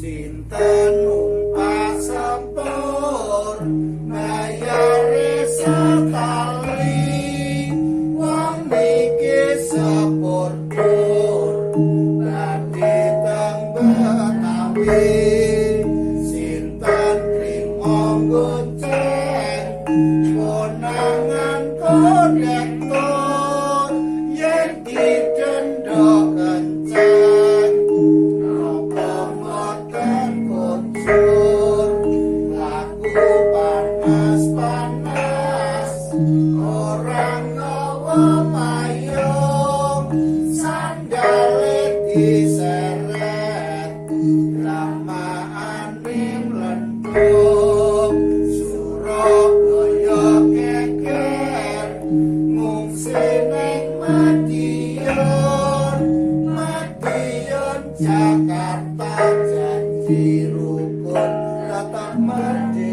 Sinten numpak sepur bayare sekali, wong niki sepur tur badhe teng Betawi. Sinten trimo gonceng konangan kondektur, yen didenda kenceng napa mboten kucur. Laku panas-panas ora nggawa payung, sandale diseret dramaane mlentung. Surabaya geger ngungsi ning Madiun, Madiun Jakarta janji rukun tetap merdeka.